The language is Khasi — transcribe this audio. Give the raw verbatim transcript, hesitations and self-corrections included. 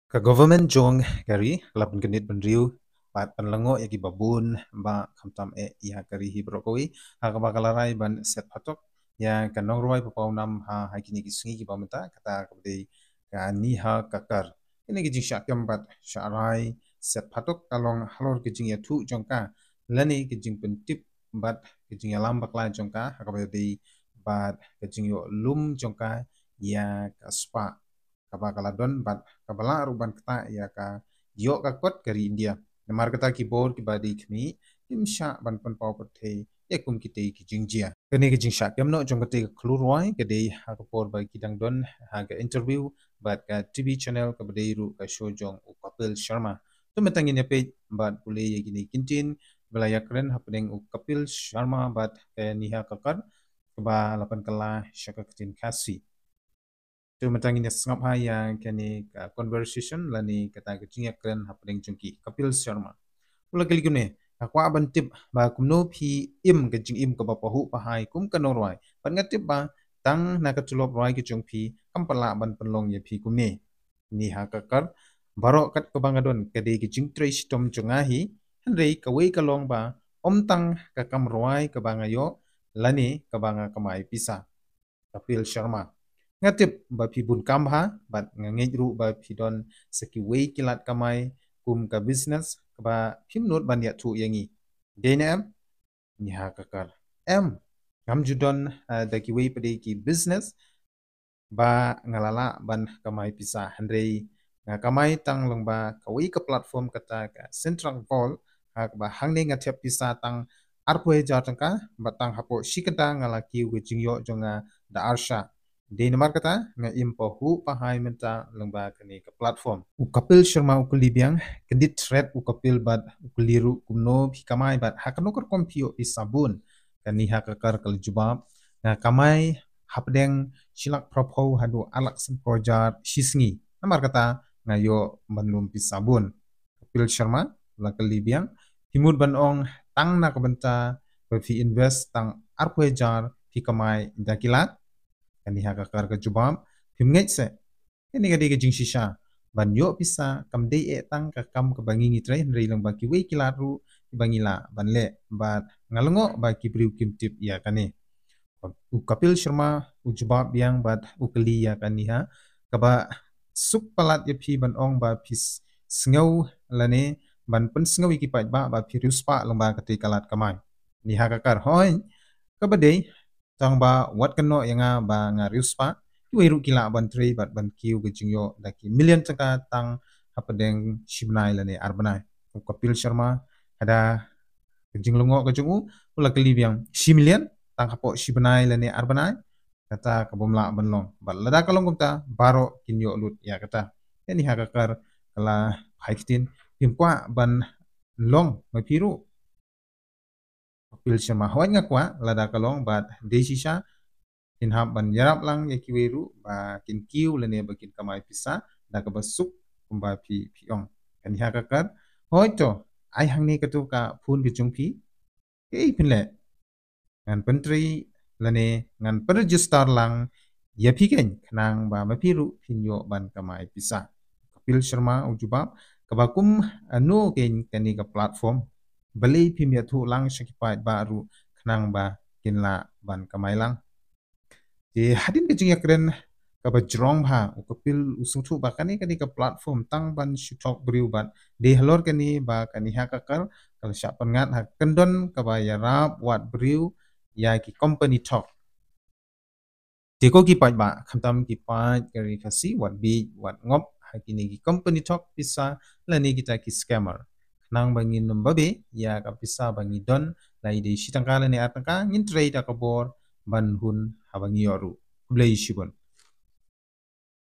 Ka government jong ka ri la pynkynit bynriew bad pynlyngngoh ïa kiba bun ba khamtam eh ïa ka ri hi baroh kawei ha kaba ka la rai ban set phatok ïa ka nongrwai paw nam ha ha kine ki sngi kiba mynta, kata kaba dei ka Neha Kakkar. Kine ki jingshah kem bad shah rai set phatok ka long halor ka jingïathuh jong ka lane ka jingpyntip bad ka jingïalam bakla jong ka ha kaba dei bad ka jingïoh lum jong ka ïa ka spah kaba ka la don bad kaba lah ruh ban ktah ïa ka ïoh ka kot ka ri India. Namar kata ki bor kiba dei khmih kim shah ban pynpaw pyrthei ïa kum kitei ki jingjia. Kane ka jingshah kem noh jong katei ka khlur rwai ka dei ha ka por ba ki dang don ha ka interview bad ka T V channel kaba dei ruh ka show jong u Kapil Sharma. To mynta ngin ïa peit bad pule ïa kine ki ktien ba la ïakren hapdeng u Kapil Sharma bad ka Neha Kakkar kaba la pynkylla sha ka ktien Khasi. To mynta ngin ïa sngap ha ïa kane ka conversation lane kata ka jingïakren hapdeng jong ki. Kapil Sharma u la kylli kumne, nga kwah ban tip ba kumno phi im ka jingim kaba pahuh pahai kum ka nongrwai, bad nga tip ba tang na ka tulop rwai ka jong phi kam pat lah ban pynlong ïa phi kumne. Neha Kakkar, baroh kat kaba nga don ka dei ka jingtrei shitom jong nga hi, hynrei kawei ka long ba ym tang ka kam rwai kaba nga ïoh lane kaba nga kamai pisa. Kapil Sharma, nga tip ba phi bun kam bha bad nga ngeit ruh ba phi don sa kiwei ki lad kamai kum ka business kaba phim nud ban ïathuh ïa ngi, dei ne em? Neha Kakkar, em, ngam ju don, eh, da kiwei pat de ki business ba nga la lah ban kamai pisa, hynrei nga kamai tang lyngba kawei ka platform kata ka Central Vault, ha kaba hangne nga thep pisa tang arphew hajar tyngka, bad tang hapoh shi kynta nga la kiew ka jingïoh jong nga da ar shah. Dei namar kata nga im pahuh pahai mynta lyngba kane ka platform. U Kapil Sharma u kylli biang, kyndit thret u Kapil bad u kylli ruh kumno phi kamai bad ha kano ka rukom phi ïoh pisa bun. Ka Neha Kakkar ka la jubab, nga kamai hapdeng shi lak phraphew haduh ar lak sanphew hajar shi sngi. Namar kata nga ïoh ban lum pisa bun. Kapil Sharma la kylli biang, phi mut ban ong tang na ka bynta ba phi invest tang arphew hajar phi kamai da ki lak? Ka Neha Kakkar ka jubab, phim ngeit se. Kane ka dei ka jingshisha ban ïoh pisa, kam dei eh tang ka kam kaba ngi ngi trei, hynrei lyngba kiwei ki lad ruh kiba ngi lah ban leh, bad nga lyngngoh ba ki briew kim tip ïa kane. U Kapil Sharma u jubab biang bad u kylli ïa ka Neha, kaba suk palat ïa phi ban ong ba phi s-, sngew lane ban pynsngew ïa ki paidbah ba phi riewspah lyngba katei ka lad kamai? Neha Kakkar, hooid, kaba dei, tang ba wat kynnoh ïa nga ba nga riewspah, kiwei ruh ki lah ban trei bad ban kiew ka jingïoh da ki million tyngka tang hapdeng shi bnai lane ar bnai. U Kapil Sharma, hada ka jinglyngngoh ka jong u, u la kylli biang, shi million tang hapoh shi bnai lane ar bnai? Kata ka bym lah ban long. Bad lada ka long kumta, baroh kin ïoh lut ïa kata. Ka Neha Kakkar ka la phai ktien, phim kwah ban long ma phi ruh? Kapil Sharma, hooid nga kwah, lada ka long, bad dei shisha phin hap ban ïarap lang ïa kiwei ruh ba kin kiew lane ba kin kamai pisa da kaba suk kumba phi, phi ong. Ka Neha Kakkar, hooid to, ai hangne kato ka phone ka jong phi. Kaei phin leh? Ngan pyntrei lane ngan pynregister lang ïa phi keiñ khnang ba ma phi ruh phin ïoh ban kamai pisa. Kapil Sharma u jubab, kaba kumno keiñ kane ka platform? Balei phim ïathuh lang sha ki paidbah ruh khnang ba kin lah ban kamai lang? Te hadien ka jingïakren kaba jrong bha, u Kapil u sngewthuh ba kane, kane ka platform tang ban shu thok briew bad dei halor kane ba ka Neha Kakkar ka la shah pynngat ha ka kyndon kaba ïarap wad briew ïa ki company thok. Te ko ki paidbah, khamtam ki paid ka Ri Khasi, wat bieit wat ngop ha kine ki company thok pisa lane kita ki scammer. Khnang ba ngin ym babe ïa ka pisa ba ngi don, la i dei shi tyngka lane ar tyngka, ngin trei da ka bor ban hun haba ngi ïoh ruh. Khublei shibun.